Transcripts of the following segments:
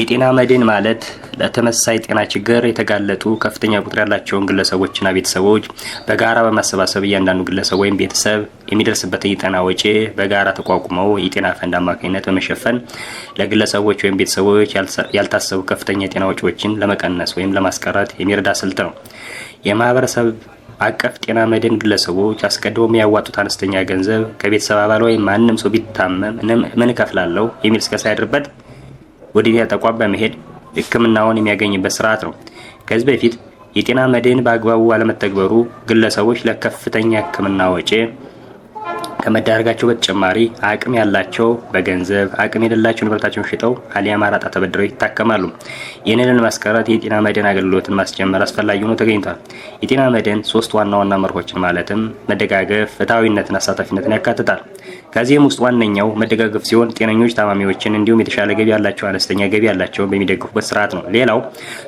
የጤና መድን ማለት ለተመሳሳይ ጤና ችግር የተጋለጡ ከፍተኛ ቁጥር ያላቸውን ግለሰቦችና ቤተሰቦች በጋራ በማሰባሰብ እያንዳንዱ ግለሰብ ወይም ቤተሰብ የሚደርስበትን የጤና ወጪ በጋራ ተቋቁመው የጤና ፈንድ አማካኝነት በመሸፈን ለግለሰቦች ወይም ቤተሰቦች ያልታሰቡ ከፍተኛ የጤና ወጪዎችን ለመቀነስ ወይም ለማስቀረት የሚረዳ ስልት ነው። የማህበረሰብ አቀፍ ጤና መድን ግለሰቦች አስቀድሞ የሚያዋጡት አነስተኛ ገንዘብ ከቤተሰብ አባል ወይም ማንም ሰው ቢታመም ምን እከፍላለሁ የሚል ስጋት ሳያድርበት ወደ ጤና ተቋም በመሄድ ሕክምናውን የሚያገኝበት ስርዓት ነው። ከዚህ በፊት የጤና መድን በአግባቡ አለመተግበሩ ግለሰቦች ለከፍተኛ ሕክምና ወጪ ከመዳረጋቸው በተጨማሪ አቅም ያላቸው በገንዘብ፣ አቅም የሌላቸው ንብረታቸውን ሽጠው አሊያም አራጣ ተበድረው ይታከማሉ። ይህንን ለማስቀረት የጤና መድን አገልግሎትን ማስጀመር አስፈላጊ ሆኖ ተገኝቷል። የጤና መድን ሶስት ዋና ዋና መርሆችን ማለትም መደጋገፍ፣ ፍትሐዊነትና አሳታፊነትን ያካትታል። ከዚህም ውስጥ ዋነኛው መደጋገፍ ሲሆን ጤነኞች ታማሚዎችን እንዲሁም የተሻለ ገቢ ያላቸው አነስተኛ ገቢ ያላቸውን በሚደግፉበት ስርዓት ነው። ሌላው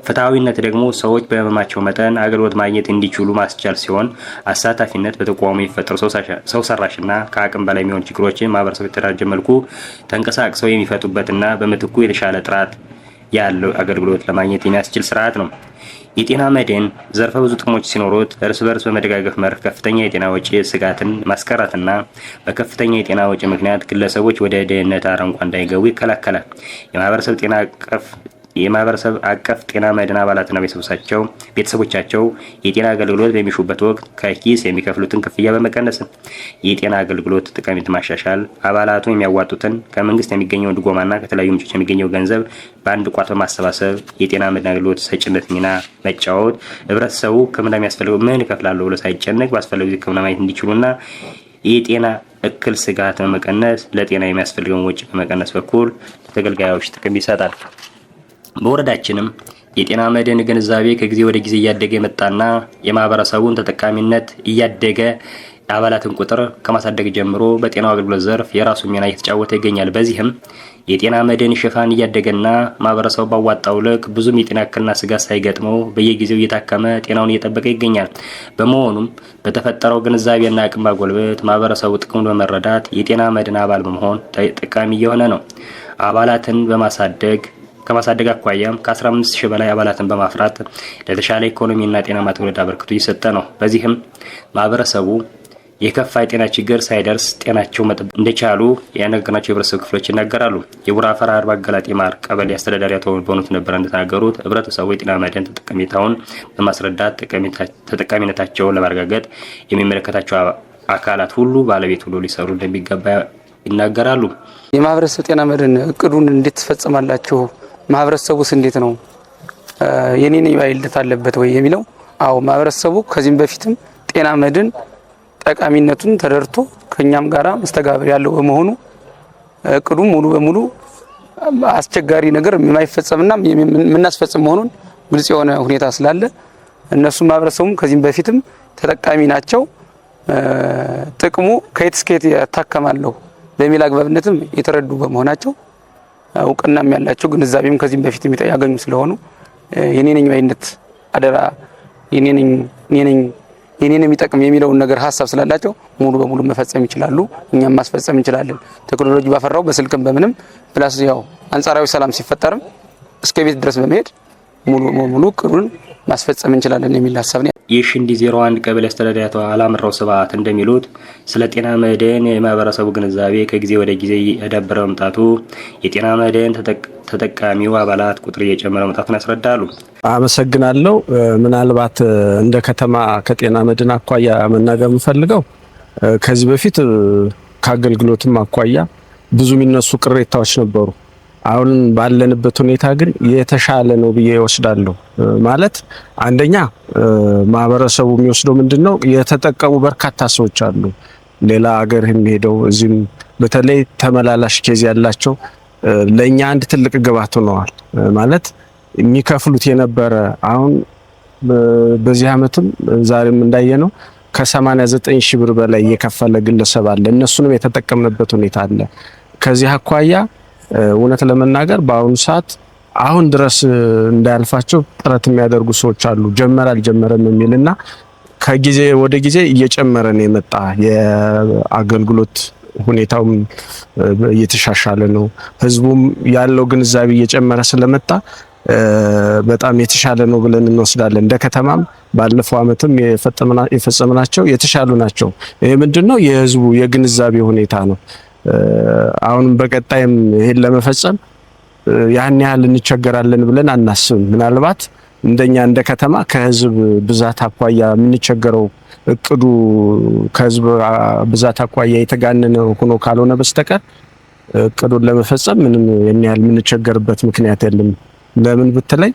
ፍትሐዊነት ደግሞ ሰዎች በህመማቸው መጠን አገልግሎት ማግኘት እንዲችሉ ማስቻል ሲሆን፣ አሳታፊነት በተቋሙ የሚፈጠሩ ሰው ሰራሽና ከአቅም በላይ የሚሆኑ ችግሮችን ማህበረሰቡ የተደራጀ መልኩ ተንቀሳቅሰው የሚፈቱበትና በምትኩ የተሻለ ጥራት ያለው አገልግሎት ለማግኘት የሚያስችል ስርዓት ነው። የጤና መድን ዘርፈ ብዙ ጥቅሞች ሲኖሩት እርስ በርስ በመደጋገፍ መርህ ከፍተኛ የጤና ወጪ ስጋትን ማስቀረትና በከፍተኛ የጤና ወጪ ምክንያት ግለሰቦች ወደ ድህነት አረንቋ እንዳይገቡ ይከላከላል። የማህበረሰብ ጤና አቀፍ የማህበረሰብ አቀፍ ጤና መድን አባላትና ቤተሰቦቻቸው የጤና አገልግሎት በሚሹበት ወቅት ከኪስ የሚከፍሉትን ክፍያ በመቀነስ የጤና አገልግሎት ጠቀሜታ ማሻሻል፣ አባላቱ የሚያዋጡትን ከመንግስት የሚገኘውን ድጎማና ከተለያዩ ምንጮች የሚገኘው ገንዘብ በአንድ ቋት በማሰባሰብ የጤና መድን አገልግሎት ሰጭነት ሚና መጫወት፣ ህብረተሰቡ ሕክምና የሚያስፈልገው ምን እከፍላለሁ ብሎ ሳይጨነቅ ባስፈለገው ጊዜ ሕክምና ማግኘት እንዲችሉና የጤና እክል ስጋት በመቀነስ ለጤና የሚያስፈልገውን ወጪ በመቀነስ በኩል ለተገልጋዮች ጥቅም ይሰጣል። በወረዳችንም የጤና መድን ግንዛቤ ከጊዜ ወደ ጊዜ እያደገ የመጣና የማህበረሰቡን ተጠቃሚነት እያደገ የአባላትን ቁጥር ከማሳደግ ጀምሮ በጤናው አገልግሎት ዘርፍ የራሱን ሚና እየተጫወተ ይገኛል። በዚህም የጤና መድን ሽፋን እያደገና ማህበረሰቡ ባዋጣው ልክ ብዙም የጤና እክልና ስጋት ሳይገጥመው በየጊዜው እየታከመ ጤናውን እየጠበቀ ይገኛል። በመሆኑም በተፈጠረው ግንዛቤና አቅም ማጎልበት ማህበረሰቡ ጥቅሙን በመረዳት የጤና መድን አባል በመሆን ተጠቃሚ እየሆነ ነው። አባላትን ከማሳደግ አኳያም ከ15 ሺህ በላይ አባላትን በማፍራት ለተሻለ ኢኮኖሚና ጤናማ ትውልድ አበርክቶ እየሰጠ ነው። በዚህም ማህበረሰቡ የከፋ የጤና ችግር ሳይደርስ ጤናቸው መጠበቅ እንደቻሉ ያነጋገርናቸው የህብረተሰብ ክፍሎች ይናገራሉ። የቡራ አፈር አርባ ገላጤ ማር ቀበሌ አስተዳዳሪ አቶ በሆኑት ነበረ እንደተናገሩት ህብረተሰቡ የጤና መድን ጠቀሜታውን በማስረዳት ተጠቃሚነታቸውን ለማረጋገጥ የሚመለከታቸው አካላት ሁሉ ባለቤት ሁሉ ሊሰሩ እንደሚገባ ይናገራሉ። የማህበረሰብ ጤና መድን እቅዱን እንዴት ትፈጽማላችሁ? ማህበረሰቡስ እንዴት ነው የኔ ነኝ ባይነት አለበት ወይ የሚለው? አዎ፣ ማህበረሰቡ ከዚህም በፊትም ጤና መድን ጠቃሚነቱን ተረድቶ ከኛም ጋራ መስተጋብር ያለው በመሆኑ እቅዱ ሙሉ በሙሉ አስቸጋሪ ነገር የማይፈጸምና የምናስፈጽም መሆኑን ግልጽ የሆነ ሁኔታ ስላለ እነሱም ማህበረሰቡም ከዚህም በፊትም ተጠቃሚ ናቸው። ጥቅሙ ከየት እስከ የት ያታከማለሁ በሚል አግባብነትም የተረዱ በመሆናቸው እውቅናም ያላቸው ግንዛቤም ከዚህም በፊት ያገኙ ስለሆኑ የኔ ነኝ ባይነት አደራ የኔ ነኝ እኔ ነኝ የኔን የሚጠቅም የሚለውን ነገር ሀሳብ ስላላቸው ሙሉ በሙሉ መፈጸም ይችላሉ። እኛም ማስፈጸም እንችላለን። ቴክኖሎጂ ባፈራው በስልክም በምንም plus ያው አንጻራዊ ሰላም ሲፈጠርም እስከ ቤት ድረስ በመሄድ ሙሉ በሙሉ እቅዱን ማስፈጸም እንችላለን የሚል ሀሳብ ነው። የሽንዲ 01 ቀበሌ አስተዳዳሪ አቶ አላምረው ስብሐት እንደሚሉት ስለ ጤና መድህን የማህበረሰቡ ግንዛቤ ከጊዜ ወደ ጊዜ እየዳበረ መምጣቱ የጤና መድህን ተጠቃሚው አባላት ቁጥር እየጨመረ መምጣቱን ያስረዳሉ። አመሰግናለሁ። ምናልባት እንደ ከተማ ከጤና መድህን አኳያ መናገር የምፈልገው ከዚህ በፊት ከአገልግሎትም አኳያ ብዙ የሚነሱ ቅሬታዎች ነበሩ። አሁን ባለንበት ሁኔታ ግን የተሻለ ነው ብዬ እወስዳለሁ። ማለት አንደኛ ማህበረሰቡ የሚወስደው ምንድነው የተጠቀሙ በርካታ ሰዎች አሉ። ሌላ ሀገር የሚሄደው እዚህም በተለይ ተመላላሽ case ያላቸው ለእኛ አንድ ትልቅ ግብዓት ሆነዋል። ማለት የሚከፍሉት የነበረ አሁን በዚህ አመትም ዛሬም እንዳየነው ከ89 ሺህ ብር በላይ የከፈለ ግለሰብ አለ። እነሱንም የተጠቀምንበት ሁኔታ አለ። ከዚህ አኳያ እውነት ለመናገር በአሁኑ ሰዓት አሁን ድረስ እንዳያልፋቸው ጥረት የሚያደርጉ ሰዎች አሉ። ጀመረ አልጀመረም የሚልና ከጊዜ ወደ ጊዜ እየጨመረ ነው የመጣ የአገልግሎት ሁኔታውም እየተሻሻለ ነው። ህዝቡም ያለው ግንዛቤ እየጨመረ ስለመጣ በጣም የተሻለ ነው ብለን እንወስዳለን። እንደ ከተማም ባለፈው ዓመትም የፈጸምናቸው የተሻሉ ናቸው። ይሄ ምንድነው የህዝቡ የግንዛቤ ሁኔታ ነው። አሁንም በቀጣይም ይሄን ለመፈጸም ያን ያህል እንቸገራለን ብለን አናስብም። ምናልባት እንደኛ እንደ ከተማ ከህዝብ ብዛት አኳያ የምንቸገረው እቅዱ ከህዝብ ብዛት አኳያ የተጋነነ ሆኖ ካልሆነ በስተቀር እቅዱን ለመፈጸም ምንም ያን ያህል የምንቸገርበት ምክንያት የለም። ለምን ብትለኝ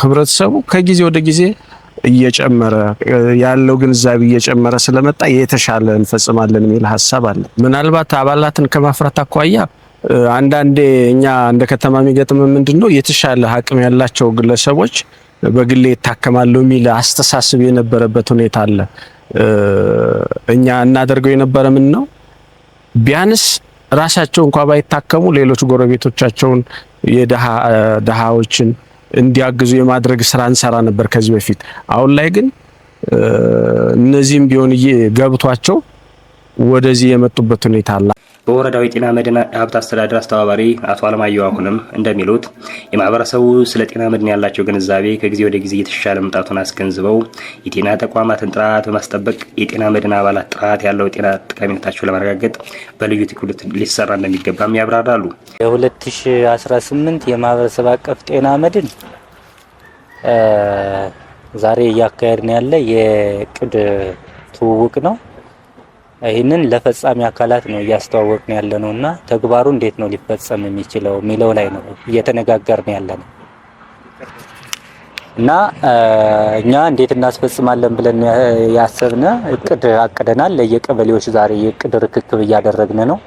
ህብረተሰቡ ከጊዜ ወደ ጊዜ እየጨመረ ያለው ግንዛቤ እየጨመረ ስለመጣ የተሻለ እንፈጽማለን የሚል ሀሳብ አለ። ምናልባት አባላትን ከማፍራት አኳያ አንዳንዴ እኛ እንደ ከተማ የሚገጥም ምንድነው የተሻለ አቅም ያላቸው ግለሰቦች በግሌ ይታከማሉ የሚል አስተሳሰብ የነበረበት ሁኔታ አለ። እኛ እናደርገው የነበረ ምን ነው ቢያንስ ራሳቸው እንኳን ባይታከሙ ሌሎች ጎረቤቶቻቸውን የደሃዎችን እንዲያግዙ የማድረግ ስራ እንሰራ ነበር ከዚህ በፊት። አሁን ላይ ግን እነዚህም ቢሆን ገብቷቸው ወደዚህ የመጡበት ሁኔታ አለ። በወረዳው የጤና መድን ሀብት አስተዳደር አስተባባሪ አቶ አለማየሁ አሁንም እንደሚሉት የማህበረሰቡ ስለ ጤና መድን ያላቸው ግንዛቤ ከጊዜ ወደ ጊዜ እየተሻለ መምጣቱን አስገንዝበው የጤና ተቋማትን ጥራት በማስጠበቅ የጤና መድን አባላት ጥራት ያለው ጤና ጠቃሚነታቸው ለማረጋገጥ በልዩ ትኩረት ሊሰራ እንደሚገባም ያብራራሉ። የ2018 የማህበረሰብ አቀፍ ጤና መድን ዛሬ እያካሄድን ያለ የእቅድ ትውውቅ ነው። ይህንን ለፈጻሚ አካላት ነው እያስተዋወቅን ያለ ነው እና ተግባሩ እንዴት ነው ሊፈጸም የሚችለው የሚለው ላይ ነው እየተነጋገርን ያለ ነው እና እኛ እንዴት እናስፈጽማለን ብለን ያሰብነ እቅድ አቅደናል። ለየቀበሌዎች ዛሬ የእቅድ ርክክብ እያደረግን ነው።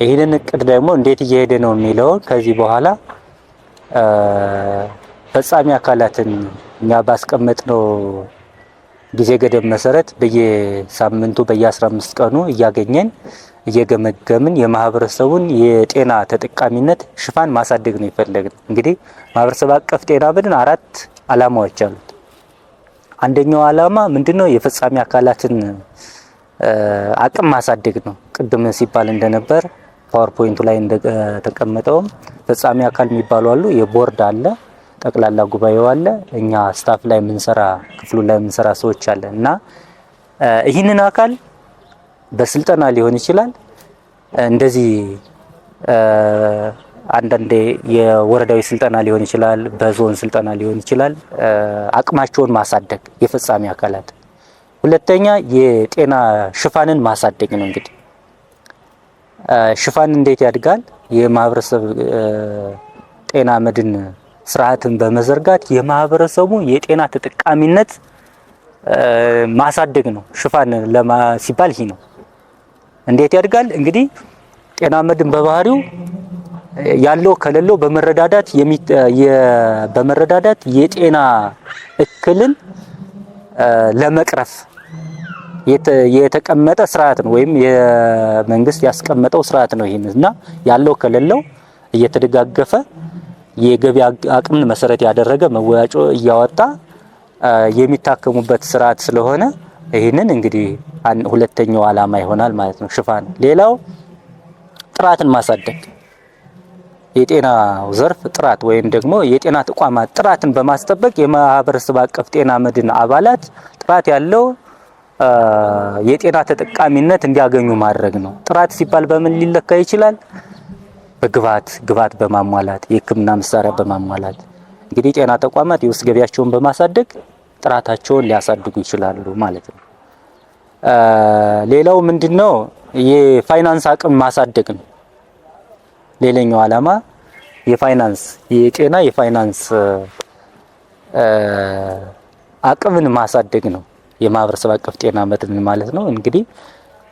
ይህንን እቅድ ደግሞ እንዴት እየሄደ ነው የሚለውን ከዚህ በኋላ ፈጻሚ አካላትን እኛ ባስቀመጥነው ጊዜ ገደብ መሰረት በየሳምንቱ በየ15 ቀኑ እያገኘን እየገመገምን የማህበረሰቡን የጤና ተጠቃሚነት ሽፋን ማሳደግ ነው የፈለግነው። እንግዲህ ማህበረሰብ አቀፍ ጤና መድን አራት ዓላማዎች አሉት። አንደኛው ዓላማ ምንድነው? የፈጻሚ አካላትን አቅም ማሳደግ ነው። ቅድም ሲባል እንደነበር PowerPoint ኡ ላይ እንደተቀመጠውም ፈጻሚ አካል የሚባሉ አሉ። የቦርድ አለ፣ ጠቅላላ ጉባኤው አለ፣ እኛ staff ላይ የምንሰራ ክፍሉ ላይ የምንሰራ ሰዎች አለ እና ይህንን አካል በስልጠና ሊሆን ይችላል፣ እንደዚህ አንዳንዴ የወረዳዊ ስልጠና ሊሆን ይችላል፣ በዞን ስልጠና ሊሆን ይችላል። አቅማቸውን ማሳደግ የፈጻሚ አካላት። ሁለተኛ የጤና ሽፋንን ማሳደግ ነው። እንግዲህ ሽፋን እንዴት ያድጋል? የማህበረሰብ ጤና መድን ስርዓትን በመዘርጋት የማህበረሰቡ የጤና ተጠቃሚነት ማሳደግ ነው። ሽፋን ሲባል ይህ ነው። እንዴት ያድጋል? እንግዲህ ጤና መድን በባህሪው ያለው ከሌለው በመረዳዳት የጤና እክልን ለመቅረፍ የተቀመጠ ስርዓት ነው፣ ወይም የመንግስት ያስቀመጠው ስርዓት ነው። ይሄን እና ያለው ከሌለው እየተደጋገፈ የገቢ አቅምን መሰረት ያደረገ መዋጮ እያወጣ የሚታከሙበት ስርዓት ስለሆነ ይህንን እንግዲህ ሁለተኛው ዓላማ ይሆናል ማለት ነው ሽፋን። ሌላው ጥራትን ማሳደግ የጤናው ዘርፍ ጥራት ወይም ደግሞ የጤና ተቋማት ጥራትን በማስጠበቅ የማህበረሰብ አቀፍ ጤና መድን አባላት ጥራት ያለው የጤና ተጠቃሚነት እንዲያገኙ ማድረግ ነው። ጥራት ሲባል በምን ሊለካ ይችላል? በግብዓት ግብዓት በማሟላት የሕክምና መሳሪያ በማሟላት እንግዲህ ጤና ተቋማት የውስጥ ገቢያቸውን በማሳደግ ጥራታቸውን ሊያሳድጉ ይችላሉ ማለት ነው። ሌላው ምንድነው? የፋይናንስ አቅም ማሳደግ ነው። ሌላኛው ዓላማ የፋይናንስ የጤና የፋይናንስ አቅምን ማሳደግ ነው። የማህበረሰብ አቀፍ ጤና መድን ማለት ነው። እንግዲህ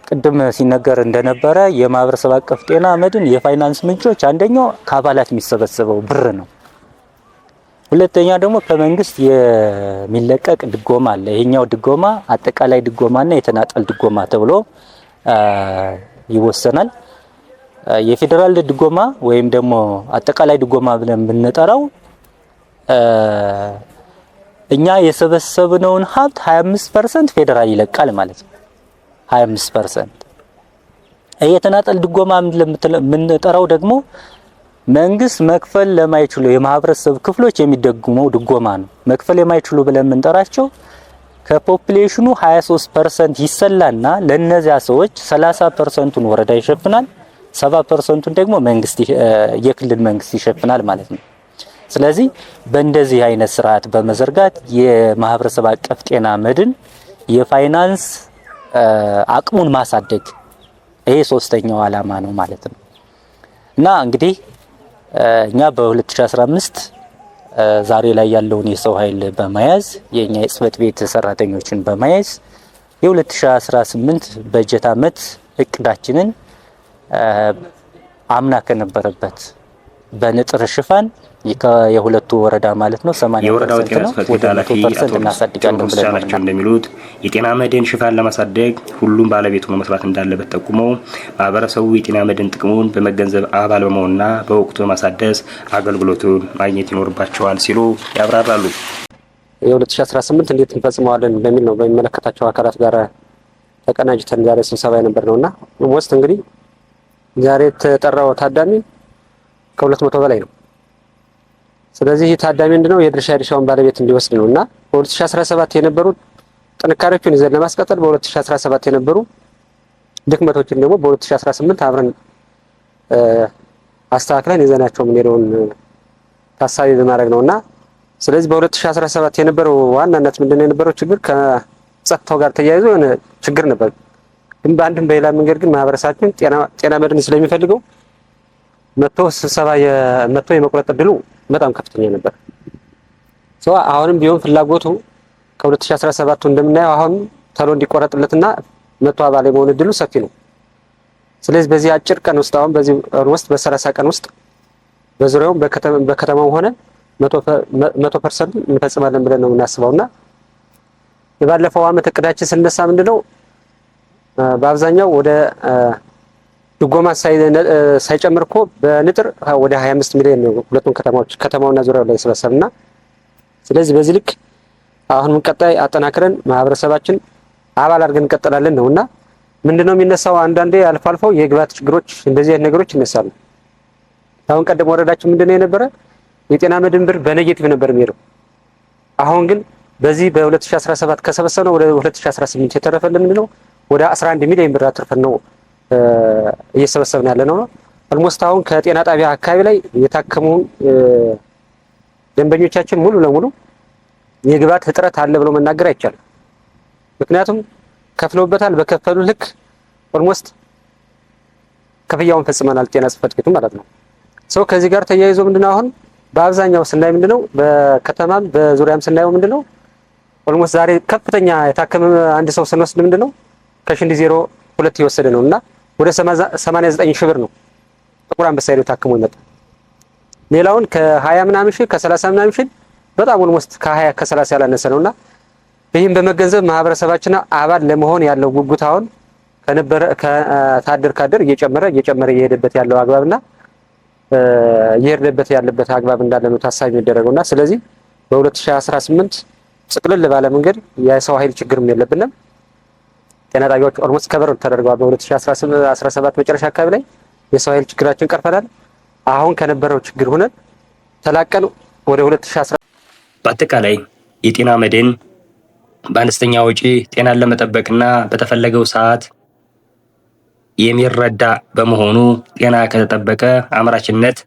ቅድም ሲነገር እንደነበረ የማህበረሰብ አቀፍ ጤና መድን የፋይናንስ ምንጮች አንደኛው ከአባላት የሚሰበሰበው ብር ነው። ሁለተኛ ደግሞ ከመንግስት የሚለቀቅ ድጎማ አለ። ይሄኛው ድጎማ አጠቃላይ ድጎማና የተናጠል ድጎማ ተብሎ ይወሰናል። የፌዴራል ድጎማ ወይም ደግሞ አጠቃላይ ድጎማ ብለን ብንጠራው እኛ የሰበሰብነውን ሀብት 25% ፌዴራል ይለቃል ማለት ነው። 25% የተናጠል ድጎማ የምንጠራው ደግሞ መንግስት መክፈል ለማይችሉ የማህበረሰብ ክፍሎች የሚደጉመው ድጎማ ነው። መክፈል የማይችሉ ብለን የምንጠራቸው ከ population ኑ 23% ይሰላና ለነዚያ ሰዎች 30%ቱን ወረዳ ይሸፍናል፣ 70%ቱን ደግሞ መንግስት የክልል መንግስት ይሸፍናል ማለት ነው። ስለዚህ በእንደዚህ አይነት ስርዓት በመዘርጋት የማህበረሰብ አቀፍ ጤና መድን የፋይናንስ አቅሙን ማሳደግ ይሄ ሶስተኛው ዓላማ ነው ማለት ነው። እና እንግዲህ እኛ በ2015 ዛሬ ላይ ያለውን የሰው ኃይል በመያዝ የኛ የጽህፈት ቤት ሰራተኞችን በመያዝ የ2018 በጀት ዓመት እቅዳችንን አምና ከነበረበት በንጥር ሽፋን የሁለቱ ወረዳ ማለት ነው 80% የወረዳው ጤና ነው ጽሕፈት ቤት ወደ ኃላፊ 100% አቶ እናሳድጋለን ቴዎድሮስ ብለን ነው ቻላቸው እንደሚሉት የጤና መድህን ሽፋን ለማሳደግ ሁሉም ባለቤት ሆኖ መስራት እንዳለበት ጠቁመው ማህበረሰቡ የጤና መድህን ጥቅሙን በመገንዘብ አባል በመሆንና በወቅቱ በማሳደስ አገልግሎቱን ማግኘት ይኖርባቸዋል ሲሉ ያብራራሉ። የ2018 እንዴት እንፈጽመዋለን በሚል ነው በሚመለከታቸው አካላት ጋር ተቀናጅተን ዛሬ ስብሰባ የነበር ነውና almost እንግዲህ ዛሬ የተጠራው ታዳሚ ከ200 በላይ ነው። ስለዚህ ይህ ታዳሚ ምንድነው የድርሻ የድርሻውን ባለቤት እንዲወስድ ነው እና በ2017 የነበሩ ጥንካሬዎችን ይዘን ለማስቀጠል በ2017 የነበሩ ድክመቶችን ደግሞ በ2018 አብረን አስተካክለን ይዘናቸው የምንሄደውን ታሳቢ በማድረግ ነውና ስለዚህ በ2017 የነበረው ዋናነት ምንድነው የነበረው ችግር ከጸጥታው ጋር ተያይዞ የሆነ ችግር ነበር። ግን በአንድም በሌላ መንገድ ግን ማህበረሰባችን ጤና መድን ስለሚፈልገው መጥቶ ስብሰባ መጥቶ የመቁረጥ እድሉ በጣም ከፍተኛ ነበር። So አሁንም ቢሆን ፍላጎቱ ከ2017 እንደምናየው አሁን ተሎ እንዲቆረጥለትና መጥቶ አባል የመሆን እድሉ ሰፊ ነው። ስለዚህ በዚህ አጭር ቀን ውስጥ አሁን በዚህ almost በ30 ቀን ውስጥ በዙሪያው በከተማው ሆነ 100% እንፈጽማለን ብለን ነው የምናስበውና የባለፈው አመት እቅዳችን ስነሳ ምንድነው በአብዛኛው ወደ ድጎማ ሳይጨምር እኮ በንጥር ወደ 25 ሚሊዮን ነው ሁለቱን ከተማዎች ከተማውና ዙሪያው ላይ ሰበሰብና ስለዚህ በዚህ ልክ አሁንም ቀጣይ አጠናክረን ማህበረሰባችን አባል አድርገን እንቀጥላለን ነውና ምንድነው የሚነሳው አንዳንዴ አልፎ አልፎ የግብዓት ችግሮች እንደዚህ አይነት ነገሮች ይነሳሉ። አሁን ቀደም ወረዳችን ምንድነው የነበረ የጤና መድን ብር በ negative ነበር የሚሄደው። አሁን ግን በዚህ በ2017 ከሰበሰብነው ወደ 2018 የተረፈልን ምንድነው ወደ 11 ሚሊዮን ብር አትርፈን ነው እየሰበሰብን ያለ ነው። Almost አሁን ከጤና ጣቢያ አካባቢ ላይ የታከሙ ደንበኞቻችን ሙሉ ለሙሉ የግብዓት እጥረት አለ ብሎ መናገር አይቻልም። ምክንያቱም ከፍለውበታል። በከፈሉ ልክ almost ክፍያውን ፈጽመናል፣ ጤና ጽሕፈት ቤቱ ማለት ነው። So ከዚህ ጋር ተያይዞ ምንድነው አሁን በአብዛኛው ስናይ ምንድነው በከተማም በዙሪያም ስናየው ምንድነው almost ዛሬ ከፍተኛ የታከመ አንድ ሰው ስንወስድ ምንድነው ከሽንዲ 02 የወሰደ ነው እና ወደ 89 ሺህ ብር ነው ጥቁር አንበሳ ሄዶ ታክሞ ይመጣ። ሌላውን ከ20 ምናምን ሺህ ከ30 ምናምን ሺህ በጣም almost ከ20 ከ30 ያላነሰ ነውና ይህም በመገንዘብ ማህበረሰባችን አባል ለመሆን ያለው ጉጉት አሁን ከነበረ ከታደር ካደር እየጨመረ እየጨመረ እየሄደበት ያለው አግባብና እየሄደበት ያለበት አግባብ እንዳለ ነው ታሳቢ የሚደረገውና ስለዚህ በ2018 ጥቅልል ባለ መንገድ የሰው ኃይል ችግርም የለብንም። ጤና ጣቢያዎች almost cover ተደርገዋል። በ2017 መጨረሻ አካባቢ ላይ የሰው ኃይል ችግራችን ቀርፈናል። አሁን ከነበረው ችግር ሆነን ተላቀን ወደ 2010 በአጠቃላይ የጤና መድን በአነስተኛ ወጪ ጤናን ለመጠበቅና በተፈለገው ሰዓት የሚረዳ በመሆኑ ጤና ከተጠበቀ አምራችነት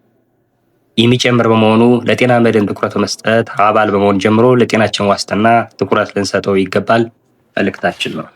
የሚጨምር በመሆኑ ለጤና መድን ትኩረት በመስጠት አባል በመሆን ጀምሮ ለጤናችን ዋስትና ትኩረት ልንሰጠው ይገባል መልእክታችን ነው።